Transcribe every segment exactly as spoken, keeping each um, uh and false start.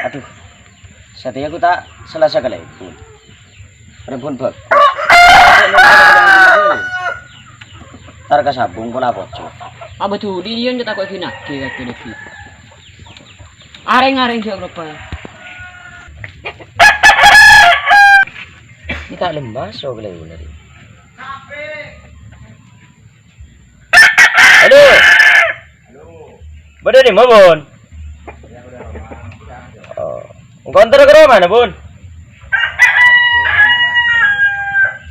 Adhu, satèya ghu ta' salasa kalèbun. Rèbun bhâghus. Tar ka sabung pola pojhuk. Abdhu, dhiyâ nyetak kok ghi' naghi kakè dhâggi'. Arèng-arèng jhâ' ropa. Ini tak lembas, so, kalèbun tadi. Halo. Bâdâ è dimma, Bun? Oh. Engko' antar ka romana, Bun?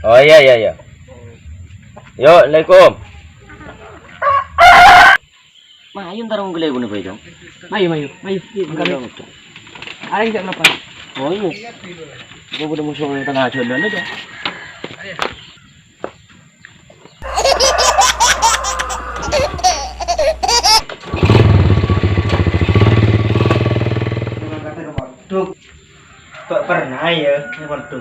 Oh, iyâ, iyâ, iyâ. Yo, assalamualaikum. Mayu entar ngolèbun bhâi, Cong. Mayu, mayu, mayu. Mayu, mangkana. Arèng jhâ' napa? Oh, iyâ. Gua udah musuh di tengah jalan aja. Duk, kok pernah ya, ini waduh.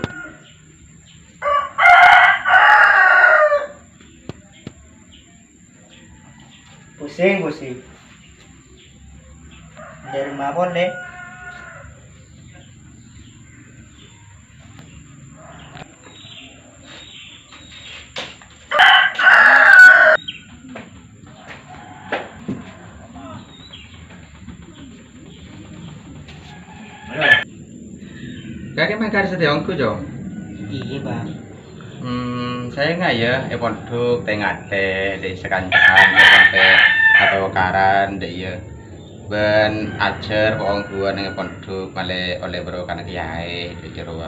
Pusing, pusing. Dari mawon, Le. Kakè mangkar satèya ongghu, Cong? Iyâ, Bang. Hmm, saèngghâ, yâ, è pondhuk tè-ngatè, dâri sakanca'an, sampè' atokaran, dâ' iyâ. Bân ajhâr pa-ongghuwân è pondhuk, malè ollè barokana kèyaè, dâ' iyâ rowa.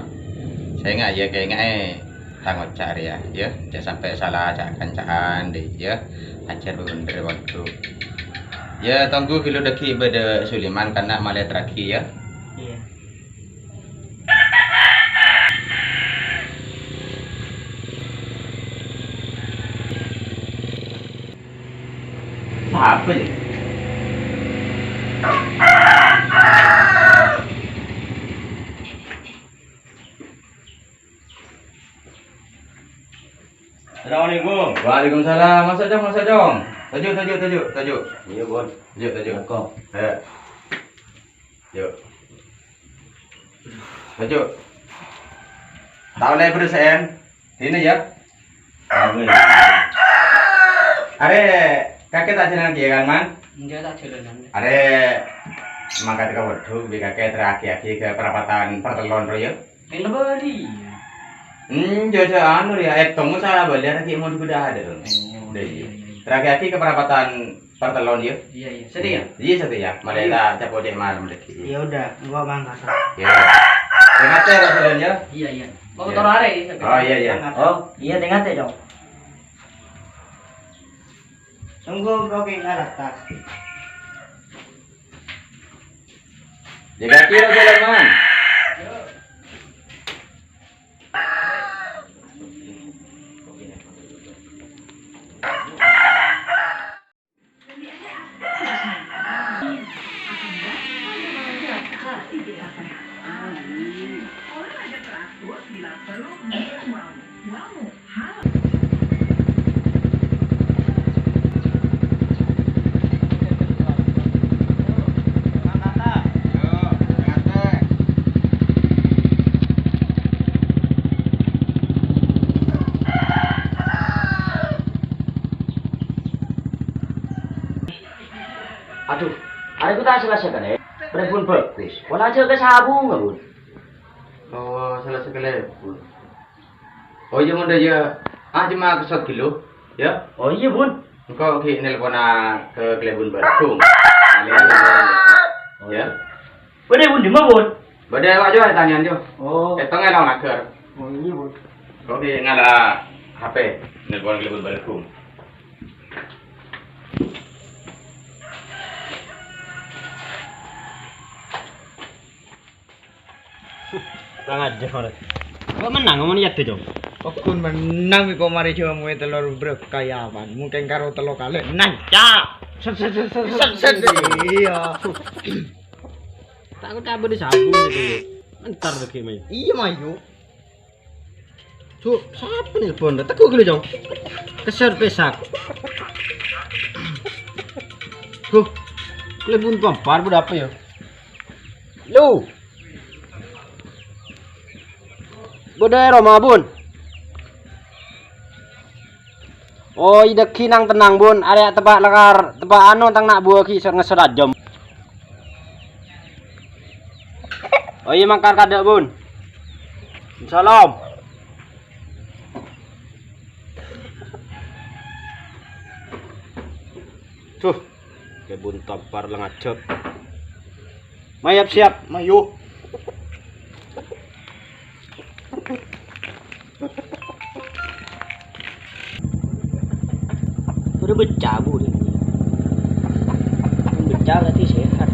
Saèngghâ, yâ, kaènga'è tang oca' rèya, yâ. Jhâ' sampè' sala ca-, kanca'an, dâ' iyâ. Ajhâr bhender è pondhuk. Yâ, tonggu ghâllu dhâggi' bâdâ Suliman, kanna' malè terraghi, yâ. Iyâ. Sapa ya? Assalamualaikum. Waalaikumsalam. Maso', Cong, maso', Cong. Toju', toju', toju', toju'. Iyâ, Bun. Toju', toju'. Assalamualaikum. Ayo. Yuk. Maju. Ta' ollè berrâssa'an. Sini ya. Amin. Arè, kakè ta' jhâlân kèya kan, Man? Enggak, ta' jhâlânan. Arè, mangkat ka pondhuk, bi' kakè terraghi-aghi ka parapatan partellon, ro, ya? Kèng bâli. Hmm, jhâ', jhâ' anu, ya, ètong sala bâli, arè ghi' mon bâdâ adâ, ro. Oh, iyâ, iyâ, iyâ. Terraghi-aghi ka parapatan partellon, ya? Iyâ, iyâ. Satèya. Iyâ, satèya. Malè ta' capo' cè' malem lagi. Ya udah, engko' mangkat. Ya. Tè-ngatè, Rasulullah, ya? Iyâ, iyâ. Engko' toro' arè, ya, satèya. Oh, iyâ, iyâ. Mangkat. Oh, iyâ, tè-ngatè, Cong. Tunggu, engko' ghi' ngalattas. Jâgâ kèra, Rasulullah, Man. Adhu, arè ghu ta' sala-sala kalè. Rèbun bhâghus. Pola jhâ' ka sabung, Bun. Oh, sala-sala kalè, Bun. Oh, iyâ, mon dâ' iyâ. Ah, coma ka sogilo, ya? Oh, iyâ, Bun. Engko' ghi' nelponna ka kalèbun Balagung. Oh, iyâ. Bâdâ è bun dimma, Bun? Bâdâ è wajâ, tanya'an, Jo. Oh. Ètong è laon aghâr. Oh, iyâ, Bun. Engko' ghi' ngala' H P, nelpon kalèbun Balagung. Kurang ajar. Kok menang, ngomong iya deh, Cong. Pokokna menang, kok marè jhâ' moy tello bârâkah ya, Wan. Mungkin karo tello kalè. Menang, ya. Set, set, set, set, set. Set, set, set. Iyâ. Tak kok cabut di sabung gitu. Entar lagi, Mai. Iyâ, Mai, yo. Cuk, sapa nelpon? Teggu' ghâllu, Cong. Kesel pesak. Huh, telepon Tompar, buat apa ya? Lu. Bâdâ è roma, Bun? Oh, è dâggi' nang tennang, Bun. Arèya teppa' lakar, teppa' anu, tang na' buwâ ghi' sè ngessot ajâm. Oh iyâ, mangkat kadâ', Bun. Salam. Duh, Kebun Tampar la ngajhâk. Mayap siap, mayu. Udah becabut ini. Becabut berarti sehat.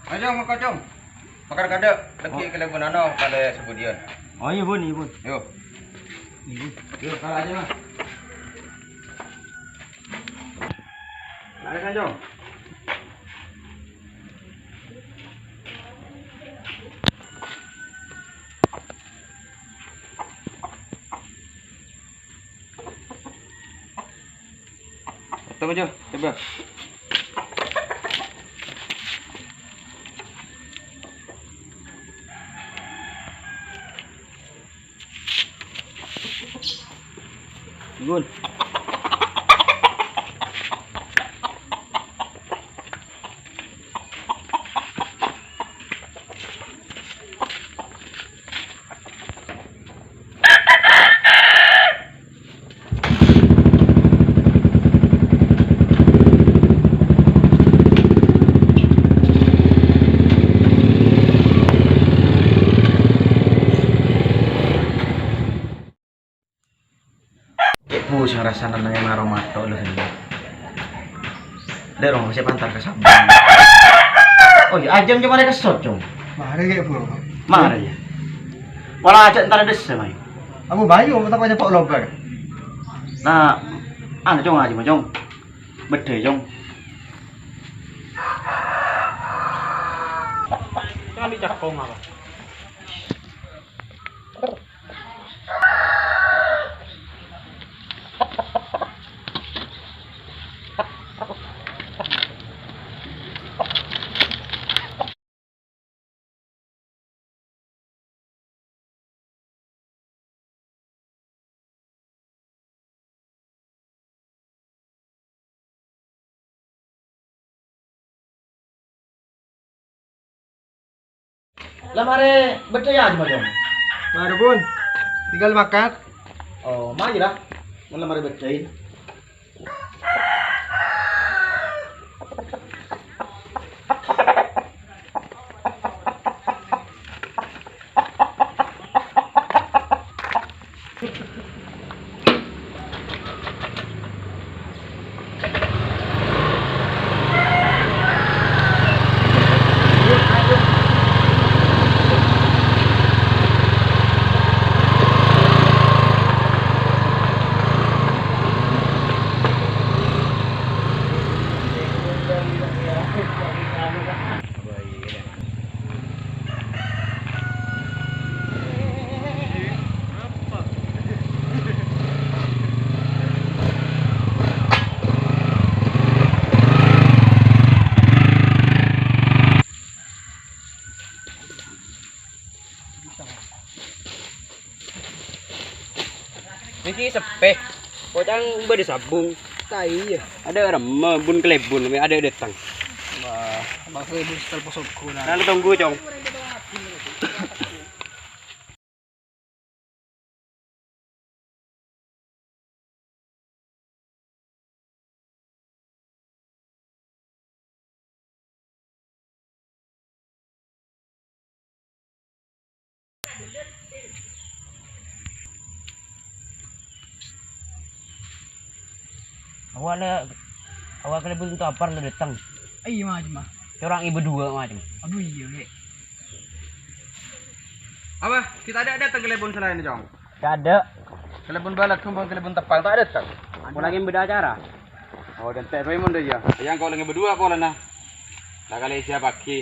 Ayo, Cong, mangkat, Cong. Pakar kadâ', lagi kalebun anu, kalè sabudiyân. Oh iyâ, Bun, iyâ, Bun. Yo. Iyâ, Bun. Yo, kala aja, Mas. Mari, Cong. Tunggu, Jo. Coba. Gun. Cè' puseng rassana neng è maro mato' lho, ghellâ'. Dâ' roma sè pantar ka Sabang. Oh iyâ, ajâm coma rè kèssot, Cong. Marè, Kè, Bu. Marè, yâ. Pola ajâ' entar dessa, Mayu. Abu Bayu, ta' pajâ po' lobâr. Nah, anu, Cong, ajâm, Cong. Beddhâi, Cong. Cong, ambi' cakong apa? La marè beddhâi ajâm, Cong. Marè, Bun. Tinggal mangkat. Oh, mayu la. Mon la marè beddhâi. Nèka seppè. Koca'na bâdâ sabung. Ta' iyâ. Adâ' remma, bun kalèbun, adâ' dâteng. Wah, maksudnya bun setel posok guna. Nah, lu tunggu, Cong. Awwâlâ, awwâlâ kalèbun Tampar la dâteng. Iyâ, macem, ah. Corang è bâdua, macem. Aduh, iyâ, Lè'. Apa? Kita ada, ada tenggelebon selain, Cong? Tidak ada. Kalèbun Balagong, kalèbun Tepang, ta' dâteng? Ada. Mau lagi beda acara. Oh, dan teh, mon dâ' iyâ. Yang kau lagi berdua, polana. Lah, kali siap pagi.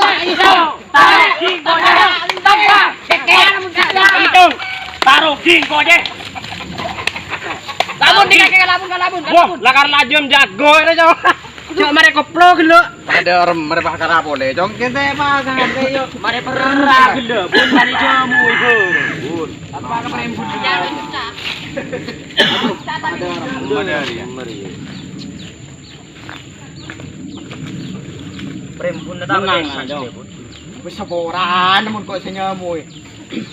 Tarok jingko, Jè. Hitung. Tarok jingko, Jè. Lamun di kakè, lamun, lamun, Wah, lamun. Lakar laju jago ini, Cong. Cok, mare koplo gelo. Ada orang mare pakara pole, Cong. Kita apa sangat, yo. Mare perra gelo, Bun, mare jamu, Bun. Bun. Apa kemarin, Bun? Ada orang mare. Primbun ta menang, Cong. Wis saporan, mon kok sing nyamoe.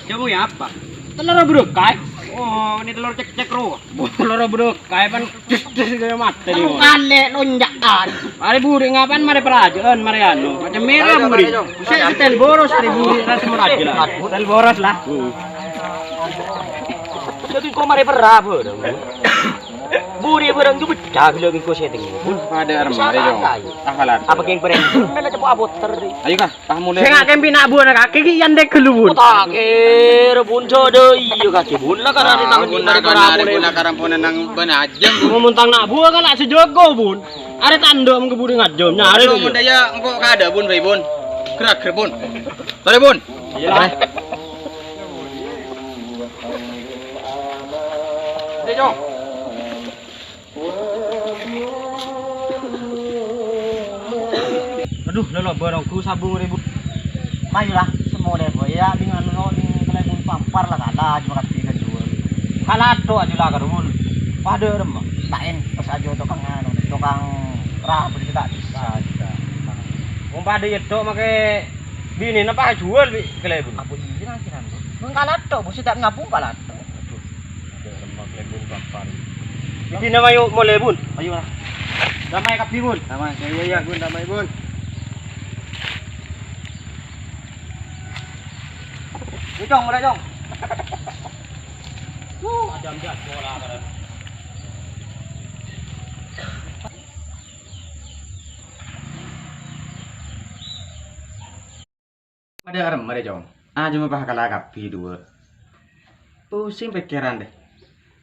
Nyamoe apa? Telor brokai. Oh, ini telor cek-cek ro. Telor brokai pan des-des kaya mati. Kale lonjakan. Mare buri ngapan, mare perajaan, mare anu. Macam merah buri. Saya setel boros, mare buri rasa meraja lah. Setel boros lah. Jadi kok mare perra, Bun? Buri barang ju pecah gelo engko setting. Pada armari, Cong. Akalan. Apa keng primbun? Nana cepo aboter di. Ayo, Kak, tah mulai. Sing akeh pina buana kaki ki yandek gelu, Bun. Otak er, Bun, jodo iya kaki, Bun. Lah karena di tangan di mari para pole. Lah karena pun nang ben aja. Mau muntang nak buah kan lak sejogo, Bun. Are tanduk mengke buri ngajom nyare. Mun daya engko kada, Bun, bae, Bun. Gerak, gerak, Bun. Sorry, Bun. Iya. Cong. Aduh, lolo barongku sabung ribut. Mayu la, semmo lè, Boy. Ya, ding anu, no, ding kalèbun pampar la kala, coma kabbhi ka dhuwâ'. Kala to aju la karun. Padâ remma. Ta'en, pas aju tokang anu, tokang rah, budi ta' bisa. Wong padâ yeddo' make binèna pas juwâl bi' kalèbun. Apa iyâ nang kira to? Mengkala to, Bos, ta' ngabung kala to. Aduh. Ada remma kalèbun pampar. Idina mayu molè, Bun. Ayo lah. Damai kabbhi, Bun. Damai. Ya, ya, ya, Bun, damai, Bun. Ayo, Cong, mulai, Cong. Wuh, ada ambil bola, keren. Padâ arem arè, Cong. Ajâ mapakala kabbhi dhuwâ'. Pusing pèkkèran, deh.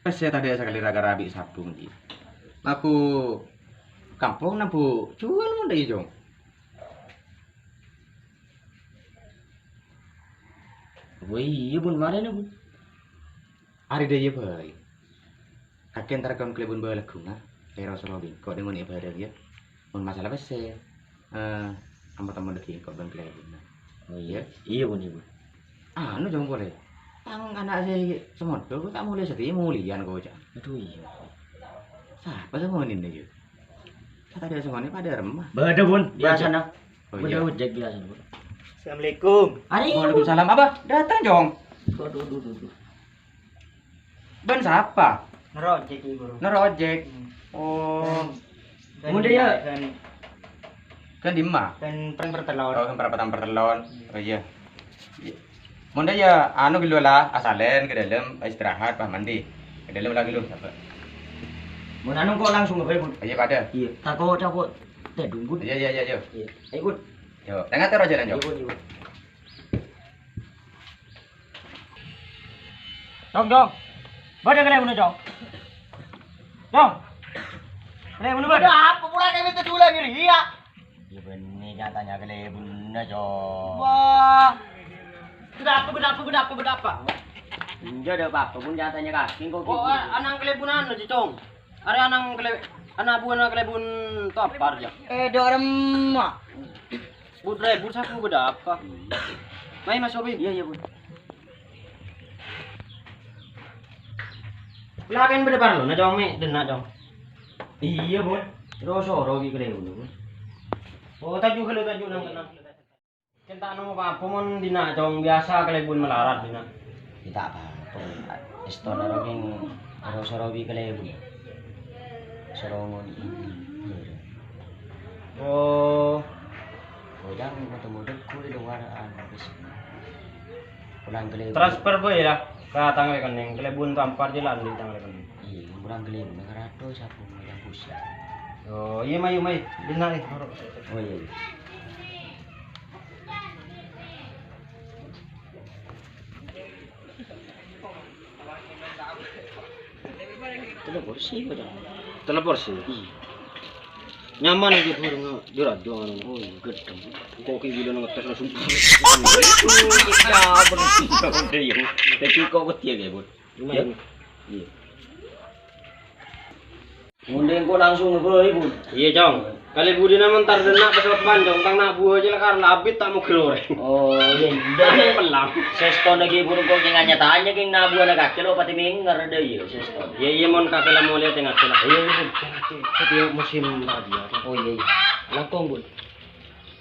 Pèssè tadâ' sakalè ra-kara bi' sabung, Ji. Maku kampong nambu juwâl mon dâ' iyâ, Cong. Wah, iyâ, Bun, marèna, Bun. Arè dâ' iyâ bhâi. Kakè entar kon kalèbun bâlâgghungnga, èro soro bi' engko' dâ' ngonè'è bhârâng, yâ. Mon masalah pèssè, eh, ampo-temmo dâggi' engko' bân kalèbunna. Oh, iyâ. Iyâ. Iyâ, Bun, iyâ, Bun. Anu, Cong, polè. Tang ana' sè samodda, kok ta' molè satèya molèyan, koca'na. Aduh, iyâ. Sapa sè ngonè'è, yâ? Tadâ' sè ngonè'è, padâ remma. Bâdâ, Bun. Bâdâ. Biasana. Oh, iyâ. Bâdâ ojek biasana, Bun. Assalamualaikum. Ari. Waalaikumsalam. Apa? Datang, Cong. Waduh, duh, duh, duh. Bân sapa? Noro ojek, Bro. Noro ojek. Hmm. Oh. Bân, bân, Bunda, ya? Bân, Kan dimma? Bân pereng pertelon. Oh, kan perapatan pertelon. Iya. Oh, iya. Iya. Bunda, ya, anu, ghâllu la, asalèn ka dâlem, istirahat, pas mandi. Ka dâlem la ghâllu, sapa? Mon anu kok langsung apa, Bun? Iya, padâ. Iya, tako' copot. Teh, dungkut. Iya, iya, iya, iya. Iya. Ayo, Bun. Yo, tengah terus jalan, yo. Iya, Bun, iya, Bun. Cong, Cong. Bâdâ kalèbunna, Cong. Cong. Kalèbunna bâdâ. Bâdâ apa pura kami tadulâ ngèrè, ya? Ya, bânnè nyatanya kalèbunna, Cong. Wah. Bâdâ apa, bâdâ apa, bâdâ apa, bâdâ apa? Enjâ' dâ' apa-apa, pon nyatanya kakè kok. Oh, ana'na kalèbunna, Cong. Arè ana'na kalè-, ana' buwâna kalèbun Topar, ya. Eh, dâ' remma. But rèbut saku bâdâ apa? Mai, Mas Sobi. Iya, iya, Bun. Lakèn bâdâ parlona, Cong, mè' dhinna', Cong. Iya, Bun. Ro-soro bi' kalèbunna, Bun. Oh, taju ghâllu, taju nang tenang. Kèng ta' nemmo pa-apa mon dhinna', Cong. Biasa kalèbun malarat dhinna'. Ya, ta' apa-apa, Bun. Èstona ro kèng ro-soro bi' kalèbun. Soro ngonè'è. Oh. Bojang moto-moto kulâ dowar anu, wis. Pulang kalèbun. Transfer bhâi la, ka tang rekening. Kalèbun Topar jâ la andi' tang rekening. Iya, pulang kalèbun, karato sabu yang pusing. Oh, iya, mayu, mayu. Dhinna', eh, noro'. Oh, iya, iya. Tello porsi, Bang. Tello porsi? Iya. Nyaman aja, Bang. Jujur aja, anu. Oh, iya, gedhe. Kok ki bilo ngetes langsung. Iya, bener. Udah, ya. Jadi kok wedi ya, Bun? Lumayan. Ya? Iya. Ngonde engko' langsung bhâi, Bun. Iya, Cong. Kalèbunna mon tar dhinna' pas lepan, Cong. Tang na' buwâ jâ la kar labit ta' mogher orèng. Oh, iya, iya. Pelang. Sèstona ghi' buru engko' kèng nya-tanya kèng na' buwâna kakè lo' patè mènger dâ' iyâ, sèstona. Iya, iya, mon kakè la molè tè-ngatè la. Iya, iya, Bun. Tè-ngatè. Setiap musim rajâ, Cong. Oh, iya, iya. Langkong, Bun.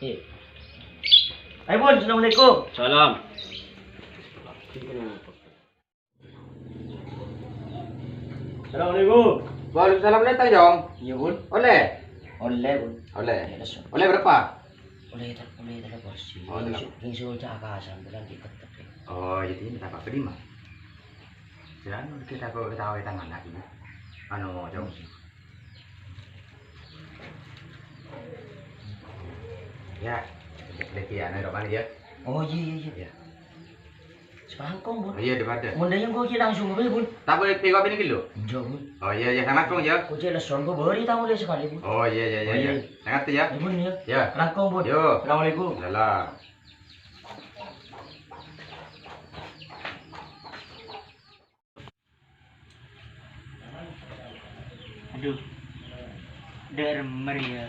Iya. Ayo, Bun, assalamualaikum. Salam. Assalamualaikum. Waalaikumsalam, Neta, Jong. Iya, Bun. Oleh? Oleh, Bun. Oleh? Iya, lesu. Oleh berapa? Oleh tel-, oleh tello porsi. Oh, tello. Yang su-, yang sudah akasan, bulan di ketek, ya. Oh, jadi ini apa? Terima. Jangan kita kok ketawa tangan lagi, Bu. Anu, Jong. Iya. Ya, lagi ya, anu, Roman, ya. Oh, iya, iya, iya. Iya. Sakalangkong, Bun. Oh, iya, daripada. Mon dâ' iyâ engko' ghi' langsung bhâi, Bun. Ta' bhâi pènggok bini kilo? Enjâ', Bun. Oh, iya, iya, sakalangkong, ya. Kocè' lesson kok bâri' tamoy sakalè, Bun. Oh, iya, iya, iya, iya. Oh, iya. Sangat, ya. Iya, Bun, ya. Ya. Sakalangkong, Bun. Yo. Assalamualaikum. Salam. Salam. Dhu, dâ' remmer, yâ.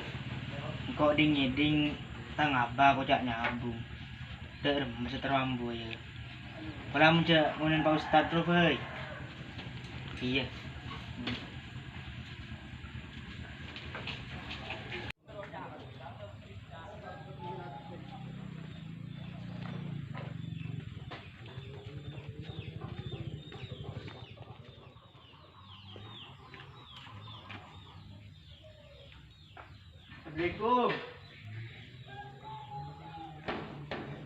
Engko' dhing-ngèdhing tang aba koca' nyabung. Dâ' remmer sè terro ambu, yâ. Pola mon jâ' ngonen Pa' Ustad terro, bhâi. Iyâ. Assalamualaikum.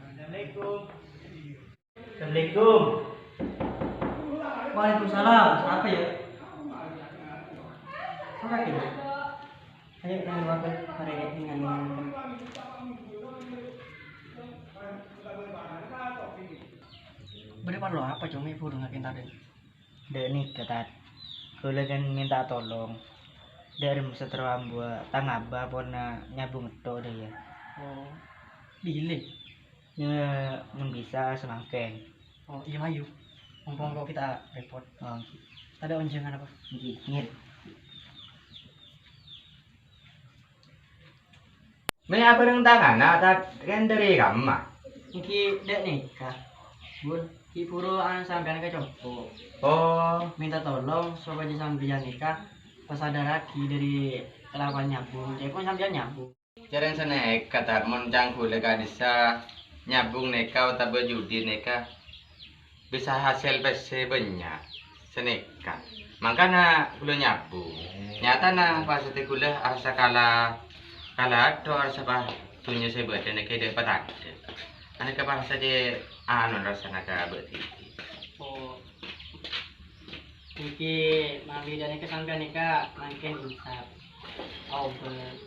Assalamualaikum. Assalamualaikum. Waalaikumsalam. Siapa ya? Siapa ya? Ayo, kan, Bapak. Mari, dengan, dengan. Bâdâ parlo apa, Cong? Ibu dengan pinta deh. Dâ' nèka, Tad. Kaulâ kan mènta tolong. Dâ' remmer sè terro ambuwâ tang aba pona nyabung ètto' dâ' iyâ. Oh, bilâ? Yâ, mon bisa samangkèn. Oh, iyâ, mayu. Mumpung kok kita repot. Oh, ngghi. Tadâ' onjhângan apa? Ngghi, ngghi. Mè' abhâreng tangana, Tad, kan dâri kamma? Ngghi, dâ' nèka, Bun. Ghi' buru ana sampèyan ka compo'. Oh. Mènta tolong sopajâ sampèyan nèka pasadarraghi dâri kalakowan nyabung. Ca'èpon sampèyan nyabung. Jhâreng sanèka, Tad, mon ca'na kaulâ ka'dissa' nyabung nèka otabâ judi nèka bisa hasèl pèssè bânnya' sanèka. Mangkana kaulâ nyabung. Nyatana pastè kaulâ arassa kala, kala atto arassa pa dhunnya sè bâdâ nèka dâ' patadâ'. Anèka pastè anu rassana ka bâdâ. Oh. Ngghi, manabi dâ' nèka sampèyan nèka mangkèn insaf. Obât.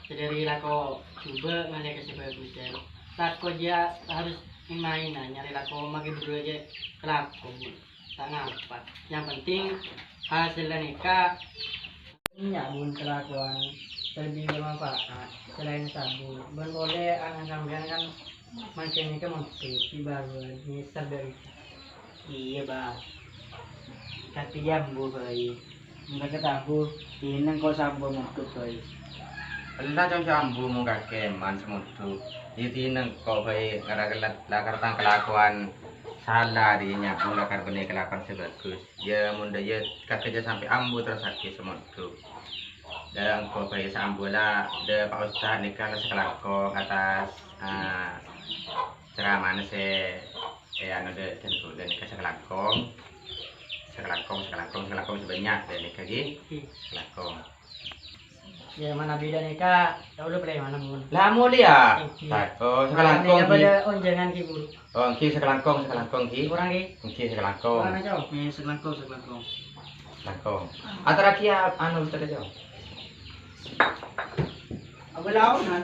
Sè dâri lako jhubâ' ngalèya ka sè bhâghus, yâ. Lako jiyâ harus maèn-maèn, nyarè lako maghi berdua jiyâ kalako, Bu. Ta' ngapa. Yang penting hasèlla nèka. Nya, Bun, kalakowan lebbi bermanfaat selain sabun. Bân polè ana sampèyan kan mangkèn nèka mondhut, bi' bâruwân nyèsèr dâri. Iyâ, Bâ. Tapè jhâ' ambu, bhâi. Mon ta' ambu, dinèng ko' sabun mondhut, bhâi. Ella, Cong, jhâ' ambu mon kakè man sè mondhut. Iyâ, dinèng ko', bhâi, gara-gara lakar tang kalakowan sala dhi' nyabung lakar bânnè kalakowan sè bhâghus. Iyâ, mon dâ' iyâ kakè jhâ' sampè' ambu terrossaghi sè mondhut. Dâ' engko' bhâi sè ambu la, dâ' Pa' Ustad nèka la sakalangkong atas, ah, ceramana sè, eh, anu, dâ', dâ' kaulâ nèka sakalangkong. Sakalangkong, sakalangkong, sakalangkong sè bânnya' dâ' nèka, ghi. Hmm. Sakalangkong. Yâ, manabi dâ' nèka, kaulâ polè malem, Bun. La molèya. Ngghi. Tad, oh, sakalangkong, nèka ghi. Bâdâ onjhângan, ghi, Bun. Oh, ngghi, sakalangkong, sakalangkong, ghi. Korang, ghi. Ngghi, sakalangkong. Korang, Cong. Eh, sakalangkong, sakalangkong. Sakalangkong. Atarraghi, yâ, anu, Ustad, Cong. Abâ' laonan.